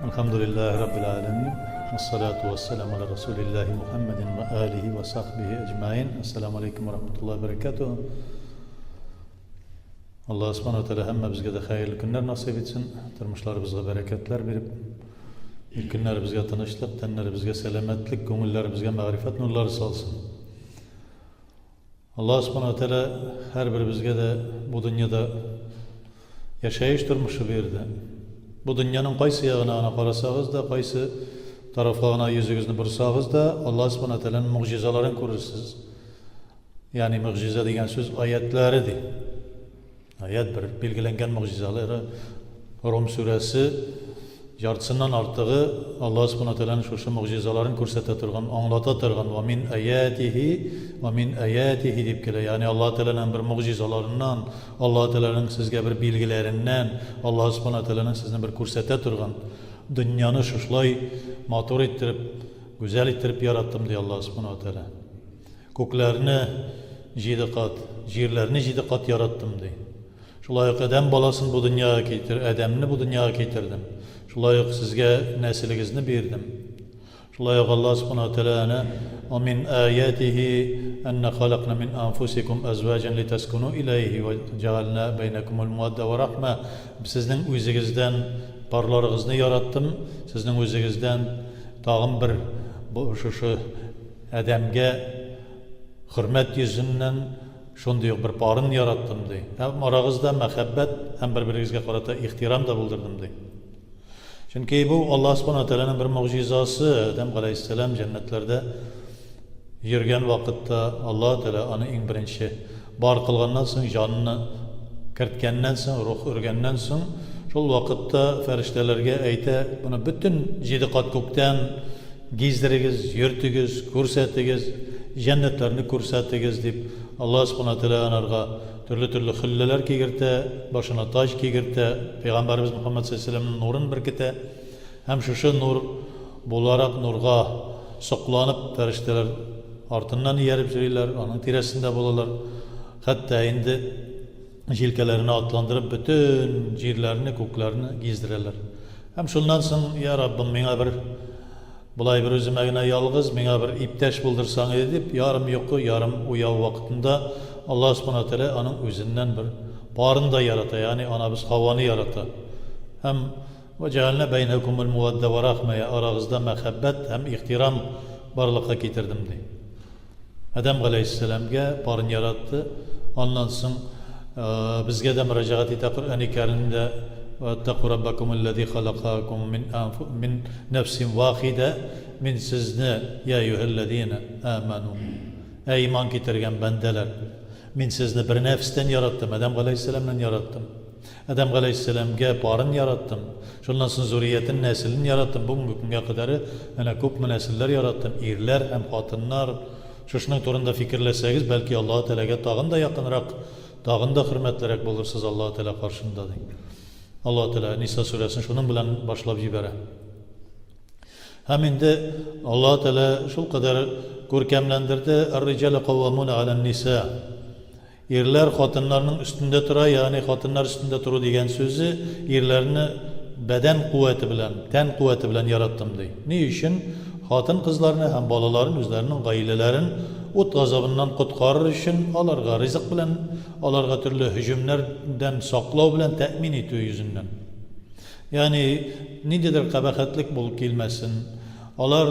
Әлхәмдүлилләһи раббил галәмин. Вассалату вассаламу аля расулиллаһи Мухаммадин ва алихи ва сахбихи әҗмәин. Ассаламу алейкум ва рахматуллаһи ва баракатуһ. Аллаһ субхану ва тәгалә һәммәбезгә дә хәерле көннәр насыйп итсен, тормышларыбызга бәрәкәтләр биреп, ил-көннәребезгә тынычлык, тәннәребезгә сәламәтлек, күңелләребезгә мәгърифәт нурлары салсын. Аллаһ Субхана ва Тәгалә һәрберебезгә дә бу дөньяда яшәеш тормышы бирде. Бу дөньяның кайсы ягына гына карасагыз да, кайсы тарафка гына йөзегезне борсагыз да, Аллаһ Субхана ва Тәгаләнең могҗизаларын күрерсез. Ягъни могҗиза дигән сүз аятлары ди. Аят бер билгеләнгән могҗизалары Рум сүрәсе яртысыннан артыгы Аллаһ Субхана Тәгаләнең шушы могҗизаларын күрсәтә торган, аңлата торган ва мин аятихи ва мин аятихи дип килә. Ягъни Аллаһ Тәгаләнең бер могҗизаларыннан, Аллаһ Тәгаләнең сезгә бер билгеләреннән, Аллаһ Субхана Тәгаләнең сезне бер күрсәтә торган дөньяны шушылай матур иттереп, гүзәл иттереп яраттым, ди Аллаһ Субхана Тәгалә. Күкләрне җиде кат, җирләрне җиде кат яраттым, ди. Шулай ук адәм баласын бу дөньяга китер, адәмне бу дөньяга китердем. Шулай ук сезгә нәселегезне бирдем. Шулай ук Аллаһ Субхана ва Тәгалә әнә, Ва мин аятихи әннә халакна мин анфусикум әзваҗан литаскуну иләйһи ва җәгална бәйнәкумул муадда ва рахма. Сезнең үзегездән парларыгызны яраттым, сезнең үзегездән тагын бер шушы Адәмгә хөрмәт йөзеннән шундый ук бер парын яраттым, ди. Һәм арагызда мәхәббәт һәм бер-берегезгә карата ихтирам да булдырдым, ди. Чөнки бу Аллаһ Субхана Тәгаләнең бер могҗизасы. Адәм галәйһиссәлам җәннәтләрдә йөргән вакытта Аллаһ Тәгалә аны иң беренче бар кылганнан соң, җанны керткәннән соң, рух өргәннән соң, шул вакытта фәрештәләргә әйтә, моны бөтен җиде кат күктән Гиздерегез, йөртегез, күрсәтегез, җәннәтләрне күрсәтегез, дип, Аллаһ Субхана ва Тәгалә анарга төрле-төрле хөлләләр кигертә, башына таҗ кигертә, Пәйгамбәребез Мөхәммәд салләллаһу галәйһи ва сәлләмнең нурын беркетә һәм шушы нур буларак нурга сокланып, фәрештәләр артыннан ияреп йөриләр, аның тирәсендә булалар. Хәтта инде җилкәләренә атландырып бөтен җирләрне, күкләрне гиздерәләр. Һәм шуннан соң, Я Раббым, миңа бер болай бер үземә генә ялгыз, миңа бер иптәш булдырсаң иде, дип, ярым йокы, ярым уяу вакытында Аллаһ Субхана ва Тәгалә аның үзеннән бер парын да ярата, ягъни анабыз Һаваны ярата. Һәм Вә җәгалнә бәйнәкүмүл муаддә вә рахмә, арагызда мәхәббәт һәм ихтирам барлыкка китердем, ди. Адәм галәйһиссәламгә парын яратты. Аннан соң безгә дә мөрәҗәгать итә Коръәни Кәримдә, Вәттәку раббакумулләзи халакакум мин анфу мин нәфсин вахидә, мин сезне, йә әйюһәлләзина аману, әй иман китергән бәндәләр, мин сезне бер нәфестән яраттым, Адәм галәйһиссәламнән яраттым. Адәм галәйһиссәламгә парын яраттым, шуннан соң зуриятен, нәселен яраттым, бүгенге көнгә кадәре әнә күпме нәселләр яраттым, ирләр һәм хатыннар. Шушының турында фикерләсәгез, бәлки Аллаһы Тәгаләгә тагын да якынрак, тагын да хөрмәтлерәк булырсыз Аллаһы Тәгалә каршында, ди. Аллаһы Тәгалә Ниса сүрәсен шуның белән башлап җибәрә. Һәм инде Аллаһы Тәгалә шулкадәр күркәмләндерде, Ар-риҗалу каввамуна галән-ниса. Ирләр хатыннарның өстендә тора, ягъни хатыннар өстендә тору дигән сүзе ирләрне бәдән куәте белән, тән куәте белән яраттым, ди. Ни өчен? Хатын-кызларны һәм балаларын, үзләренең гаиләләрен ут газабыннан коткарыр өчен, аларга ризык белән, аларга төрле һөҗүмнәрдән саклау белән тәэмин итү йөзеннән. Ягъни ниндидер кабахәтлек булып килмәсен. Алар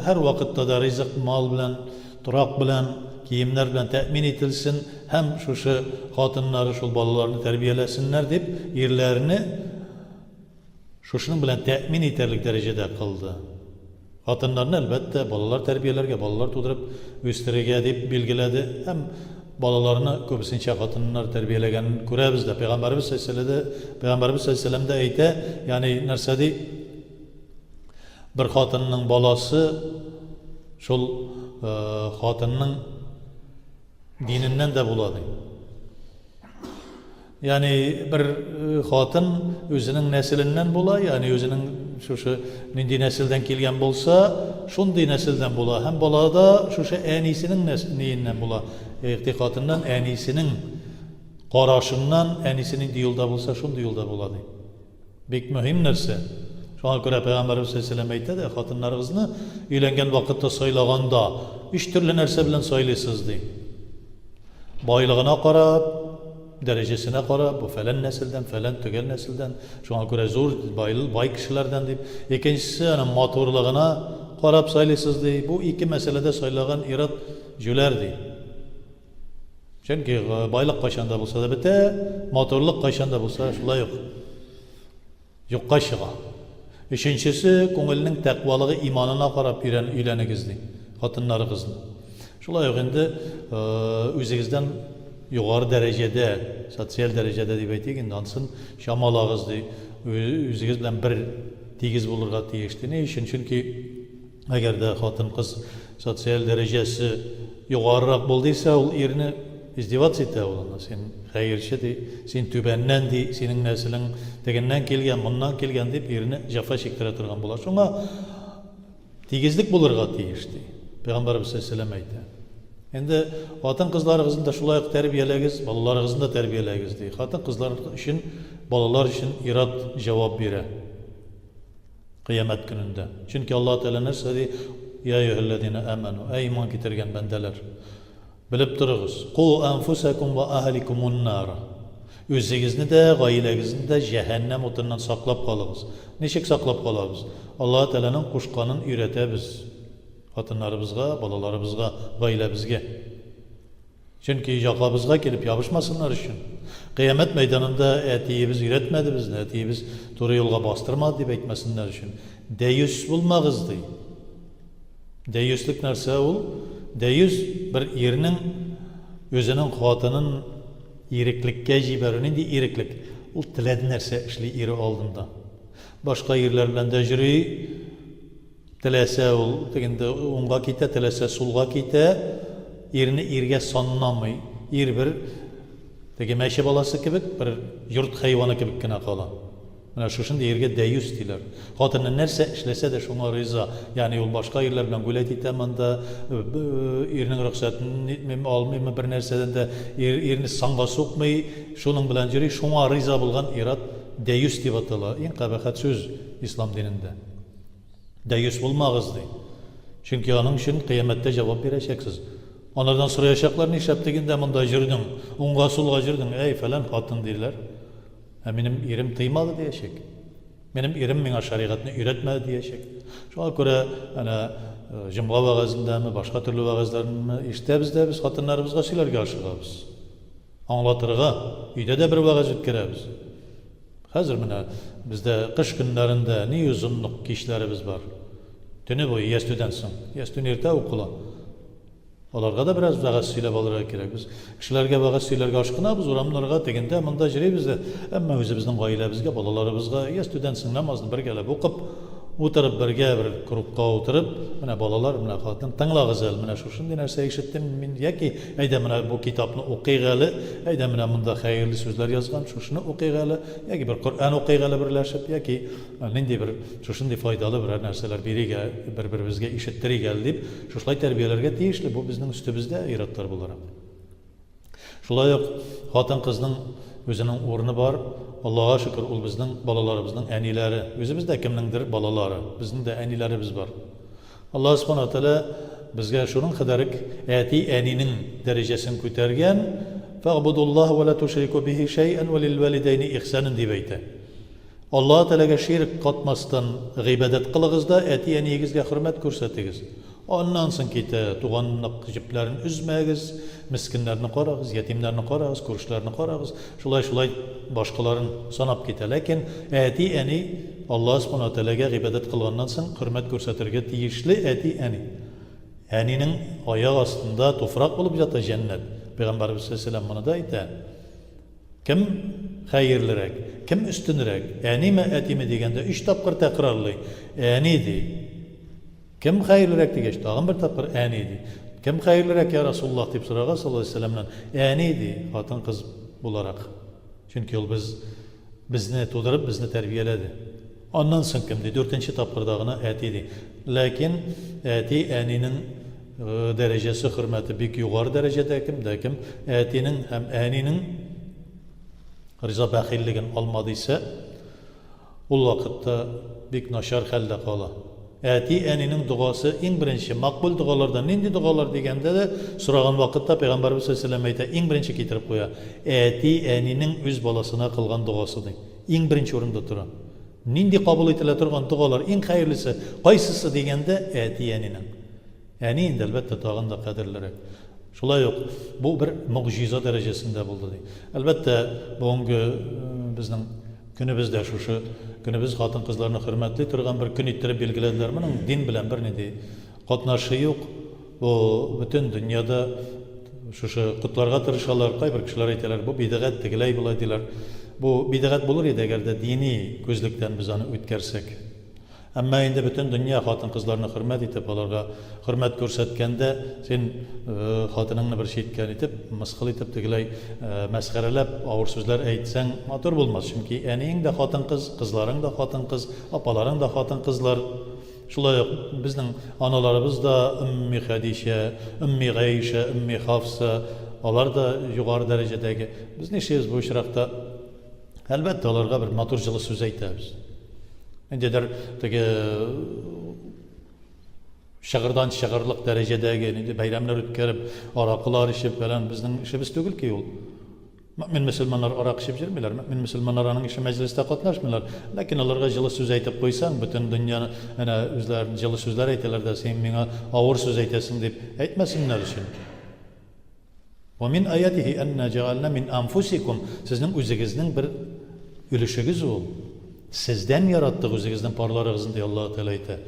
һәрвакытта да ризык, мал белән торак белән, киемнәр белән тәэмин ителсен һәм шушы хатыннары шул балаларны тәрбияләсеннәр дип, ирләрне шушының белән тәэмин итәрлек дәрәҗәдә кылды. Хатыннарны, әлбәттә, балалар тәрбияләргә, балалар тудырып үстерергә дип билгеләде һәм балаларны күбесенчә хатыннар тәрбияләгәнен күрәбез дә. Пәйгамбәребез саллаллаһу алейһи ва сәлләм дә әйтә, ягъни нәрсә ди? Бер хатынның баласы шул хатынның диненнән дә була ди. Ягъни бер хатын үзенең нәселеннән була, ягъни үзенең шушы нинди нәселдән килгән булса, шундый нәселдән була. Һәм бала да шушы әнисенең ниеннән була. Игътикадыннан, әнисенең карашыннан, әнисе нинди юлда булса, шундый юлда була ди. Бик мөһим нәрсә. Шуңа күрә Пәйгамбәребез саллаллаһу алейһи әйтә дә, хатыннарыгызны өйләнгән вакытта сайлаганда өч төрле нәрсә белән сайлыйсыз, ди. Байлыгына карап, дәрәҗәсенә карап, бу фәлән нәселдән, фәлән төгәл нәселдән, шуңа күрә зур, бай, бай кешеләрдән дип. Икенчесе, аның матурлыгына карап сайлыйсыз, ди. Бу ике мәсьәләдә сайлаган ир-ат җүләр, ди. Чөнки байлык кайчан да булса да бетә, матурлык кайчан да булса шулай ук юкка чыга. Өченчесе, күңелнең тәкъвалыгы, иманына карап өйрән, өйләнегез, ди, хатыннарыгызны. Шулай ук инде үзегездән югары дәрәҗәдә, социаль дәрәҗәдә дип әйтик инде, анысын чамалагыз, ди. Үзегез белән бер тигез булырга тиеш, ди. Ни өчен? Чөнки Әгәр дә хатын-кыз социаль дәрәҗәсе югарырак булды исә, ул ирне издеваться итә ул аны. Син хәерче ди, син түбәннән ди, синең нәселең тегеннән килгән, моннан килгән дип ирне җәфа чиктерә торган була. Шуңа тигезлек булырга тиеш ди. Пәйгамбәребез саллаллаһу әйтә. Инде хатын-кызларыгызны да шулай ук тәрбияләгез, балаларыгызны да тәрбияләгез ди. Хатын-кызлар өчен, балалар өчен ир-ат җавап бирә. Кыямәт көнендә. Чөнки Аллаһ Тәгалә нәрсә ди? Йә әйюһәлләзинә әмәнү, әй иман китергән бәндәләр! Белеп торыгыз, ку әнфусәкум вә әһликумун нар. Үзегезне дә, гаиләгезне дә җәһәннәм утыннан саклап калыгыз. Ничек саклап калабыз? Аллаһ Тәгаләнең кушканын өйрәтәбез хатыннарыбызга, балаларыбызга, гаиләбезгә. Чөнки якабызга килеп ябышмасыннар өчен. Кыямәт мәйданында әтиебез өйрәтмәде безне, әтиебез туры юлга бастырмады дип әйтмәсеннәр өчен. Дәюс булмагыз, ди. Дәюслек нәрсә ул? Дәюс бер ирнең үзенең хатынын иреклеккә җибәрү. Нинди иреклек? Ул теләде нәрсә эшли ире алдында. Башка ирләр белән дә йөри, Теләсә ул тегендә уңга китә, теләсә сулга китә. Ирне иргә саннамый. Ир бер теге мәче баласы кебек, бер йорт хайваны кебек кенә кала. Менә шушындый иргә дәюс диләр. Хатыны нәрсә эшләсә дә шуңа риза. Ягъни ул башка ирләр белән гулять итә монда, ирнең рөхсәтен нитмиме, алмыймы бер нәрсәдән дә, ир, ирне санга сукмый, шуның белән йөри, шуңа риза булган ир-ат дәюс дип атала. Иң кабахәт сүз ислам динендә. Дәюс булмагыз, ди. Чөнки аның өчен кыямәттә җавап бирәчәксез. Анардан сораячаклар, нишләп тегендә монда җөрдең, уңга-сулга җөрдең, әй, фәлән хатын, диләр. Ә минем ирем тыймады, диячәк. Минем ирем миңа шәригатьне өйрәтмәде, диячәк. Шуңа күрә, әнә, җомга вәгазендәме, башка төрле вәгазьләрне ишетәбез дә без хатыннарыбызга сөйләргә ашыгабыз. Аңлатырга, өйдә дә бер вәгазь үткәрәбез. Хәзер менә бездә кыш көннәрендә ни озынлык кичләребез бар. Төне буе ястүдән соң. Ястүн иртә укыла. Аларга да бераз вәгазь сөйләп алырга кирәк. Без кешеләргә вәгазь сөйләргә ашкынабыз, урамнарга, тегендә, монда йөрибез дә. Әмма үзебезнең гаиләбезгә, балаларыбызга ястүдән соң намазны бергәләп укып, утырып бергә бер кругка утырып, менә балалар, менә хатын, тыңлагыз әле, менә шушындый нәрсә ишеттем мин, яки әйдә менә бу китапны укыйк әле, әйдә менә монда хәерле сүзләр язган, шушыны укыйк әле, яки бер Коръән укыйк әле берләшеп, яки нинди бер шушындый файдалы берәр нәрсәләр бирик, бер-беребезгә ишеттерик әле дип, шушылай тәрбияләргә тиешле, бу безнең өстебездә ир-атлар буларак. Шулай ук хатын-кызның үзенең урыны бар. Аллага шөкер, ул безнең балаларыбызның әниләре. Үзебез дә кемнеңдер балалары, безнең дә әниләребез бар. Аллаһ Субхана Тәгалә безгә шуның кадәр үк әти-әнинең дәрәҗәсен күтәргән, Фәгъбудуллаһ вә ла тушрику бихи шәйән вә лил-валидәйни ихсанан дип әйтә. Аллаһы Тәгаләгә ширк катмастан гыйбадәт кылыгыз да, әти-әниегезгә хөрмәт күрсәтегез. Аннан соң китә, туганлык җепләрен өзмәгез, мескеннәрне карагыз, ятимнәрне карагыз, күршеләрне карагыз, шулай-шулай башкаларын санап китә. Ләкин әти-әни Аллаһы Субхана ва Тәгаләгә гыйбадәт кылганнан соң хөрмәт күрсәтергә тиешле әти-әни. Әнинең аяк астында туфрак булып ята җәннәт. Пәйгамбәребез саллаллаһу алейһи ва сәлләм моны да әйтә. Кем хәерлерәк, кем өстенрәк, әниме, әтиме дигәндә өч тапкыр тәкрарлый, әни ди. Кем хәерлерәк дигәч, тагын бер тапкыр әни ди. Кем хәерлерәк, я Расуллаһ дип сорагач, саллаллаһу алейһи ва сәлләмнән, әни ди, хатын-кыз буларак. Чөнки ул без безне тудырып, безне тәрбияләде. Аннан соң кем ди? Дүртенче тапкырда гына әти ди. Ләкин әти әнинең дәрәҗәсе, хөрмәте бик югары дәрәҗәдә, кем дә кем әтинең һәм әнинең риза бәхиллеген алмады исә, Ул вакытта бик начар хәлдә кала. Әти-әнинең догасы иң беренче, макбул догалардан нинди догалар дигәндә дә, сораган вакытта Пәйгамбәребез салләллаһу галәйһи вә сәлләм әйтә, иң беренче китереп куя, әти-әнинең үз баласына кылган догасы ди. Иң беренче урында тора. Нинди кабул ителә торган догалар, иң хәерлесе кайсысы дигәндә, әти-әнинең. Әни инде, әлбәттә, тагын да кадерлерәк. Шулай ук бу бер могҗиза дәрәҗәсендә булды, ди. Әлбәттә, бүгенге безнең көнебездә шушы көнебез хатын-кызларны хөрмәтли торган бер көн иттереп билгеләделәр. Моның дин белән бернинди катнашы юк. Бу бөтен дөньяда шушы котларга тырышалар. Кайбер кешеләр әйтәләр, бу бидгать, тегеләй болай диләр. Бу бидгать булыр иде, әгәр дә дини күзлектән без аны үткәрсәк. Әмма инде бөтен дөнья хатын-кызларны хөрмәт итеп, аларга хөрмәт күрсәткәндә, син хатыныңны бер читкә итеп, мыскыл итеп, тегеләй мәсхәрәләп, авыр сүзләр әйтсәң, матур булмас. Чөнки әниең дә хатын-кыз, кызларың да хатын-кыз, апаларың да хатын-кызлар. Шулай ук безнең аналарыбыз да Өмми Хәдичә, Өмми Гәйшә, Өмми Хафса, алар да югары дәрәҗәдәге. Без нишлибез бу очракта? Әлбәттә, аларга бер матур җылы сүз әйтәбез. Ниндидер теге чыгырдан чыгырлык дәрәҗәдәге нинди бәйрәмнәр үткәреп, аракылар эчеп фәлән безнең эшебез түгел ки ул. Мөмин мөселманнар арак эчеп йөрмиләр, мөмин мөселманнар аның ише мәҗлестә катнашмыйлар. Ләкин аларга җылы сүз әйтеп куйсаң, бөтен дөньяны әнә үзләрен җылы сүзләр әйтәләр дә, син миңа авыр сүз әйтәсең дип әйтмәсеннәр өчен. Вә мин аятихи әннә җәгалнә мин анфусикум, сезнең үзегезнең бер өлешегез ул. Сездән яраттык үзегезнең парларыгызны, ди Аллаһы Тәгалә әйтә.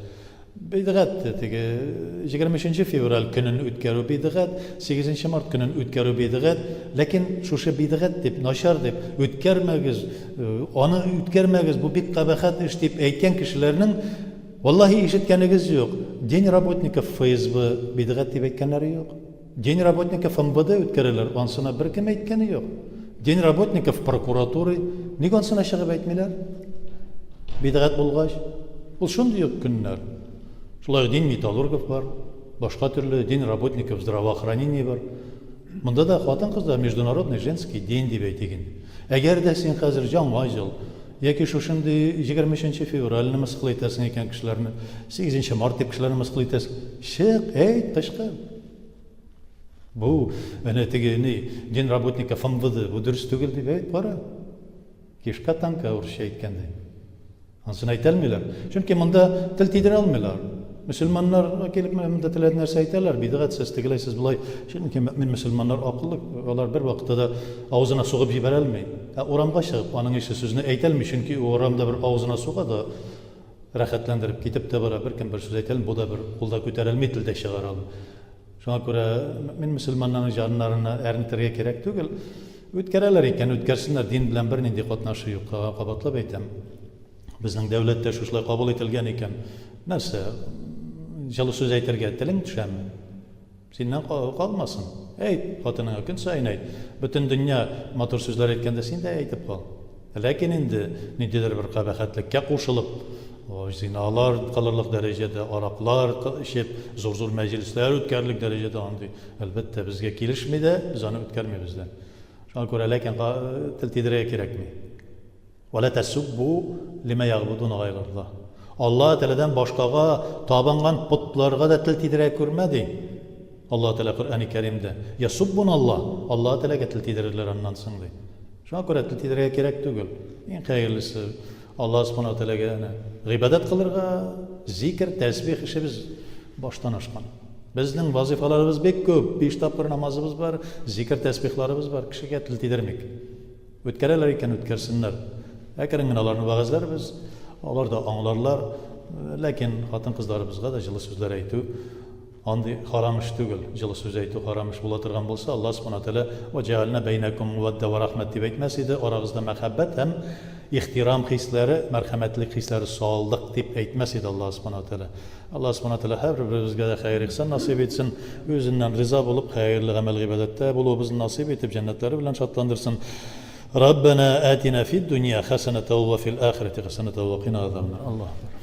Бидгать теге 23 нче февраль көнен үткәрү бидгать, 8 нче март көнен үткәрү бидгать, ләкин шушы бидгать дип, начар дип үткәрмәгез, аны үткәрмәгез, бу бик кабахәт эш дип әйткән кешеләрнең валлаһи ишеткәнегез юк. День работников ФСБ бидгать дип әйткәннәре юк. День работников МВД үткәрәләр, ансына беркем әйткәне юк. День работников прокуратуры, ник ансына чыгып әйтмиләр? Бидгать булгач, ул шундый ук көннәр. Шулай ук День металлургов бар, башка төрле День работников здравоохранения бар. Монда да хатын-кызлар Международный женский день дип әйтик инде. Әгәр дә син хәзер Яңа ел яки шушындый 23 февральне мыскыл итәсең икән кешеләрне, 8 март дип кешеләрне мыскыл итәсең, чык, әйт, кычкыр. Бу әнә теге ни, день работника ФМВД, бу дөрес түгел дип әйт, кара. Кишка танка урысча әйткәндәй. Ансын әйтә алмыйлар. Чөнки монда тел тидерә алмыйлар. Мөселманнар килеп менә монда теләгән нәрсә әйтәләр, бидгать сез тегеләй, сез болай. Чөнки мөэмин мөселманнар акыллы, алар бер вакытта да авызына сугып җибәрә алмый. Ә урамга чыгып аның ише сүзне әйтә алмый, чөнки урамда бер авызына суга да рәхәтләндереп китеп тә бара, беркем бер сүз әйтә алмый, бу да бер кул да күтәрелми, тел дә чыгара алмый. Шуңа күрә мөэмин мөселманнарның җаннарына әрнетергә кирәк түгел. Үткәрәләр икән, үткәрсеннәр, дин белән бернинди катнашы юк. Кабатлап әйтәм. Безнең дәүләттә шушылай кабул ителгән икән. Нәрсә, җылы сүз әйтергә телең төшәме? Синнән калмасын. Әйт, хатыныңа көн саен әйт. Бөтен дөнья матур сүзләр әйткәндә син дә әйтеп кал. Ләкин инде ниндидер бер кабахәтлеккә кушылып, зиналар кылырлык дәрәҗәдә, араклар эчеп, зур-зур мәҗлесләр үткәрерлек дәрәҗәдә андый, әлбәттә, безгә килешми дә, без аны үткәрмибез дә. Шуңа күрә ләкин тел тидерергә кирәкми. Вә лә тәсүббу лимә ягъбудуна гайраллаһ. Аллаһ Тәгаләдән башкага табынган потларга да тел тидерә күрмә, ди Аллаһ Тәгалә Коръәни Кәримдә. Ясуббуналлаһ, Аллаһ Тәгаләгә тел тидерерләр аннан соң, ди. Шуңа күрә тел тидерергә кирәк түгел. Иң хәерлесе Аллаһ Субхана ва Тәгаләгә әнә гыйбадәт кылырга, зикер, тәсбих эшебез баштан ашкан. Безнең вазифаларыбыз бик күп. Биш тапкыр намазыбыз бар, зикер, тәсбихларыбыз бар. Кешегә тел тидермик. Үткәрәләр икән, үткәрсеннәр. Әкрен генә аларны вәгазьләрбез, алар да аңларлар. Ләкин хатын-кызларыбызга да җылы сүзләр әйтү андый харам эш түгел. Җылы сүз әйтү харам эш була торган булса, Аллаһ Субхана Тәгалә «Ва җәгальна бәйнәкум мавәддә ва рахмәт» дип әйтмәс иде, арагызда мәхәббәт һәм ихтирам хисләре, мәрхәмәтлек хисләре салдык дип әйтмәс иде Аллаһ Субхана Тәгалә. Аллаһ Субхана Тәгалә һәрберебезгә дә хәер-ихсан насыйп итсен, Үзеннән риза булып, хәерле гамәл-гыйбадәттә булуыбызны насыйп итеп, җәннәтләре белән шатландырсын. Раббана атина фид дунья хәсәнәтә ва фил ахирәти хәсәнәтә ва кина азабаннар. Аллаһу акбар.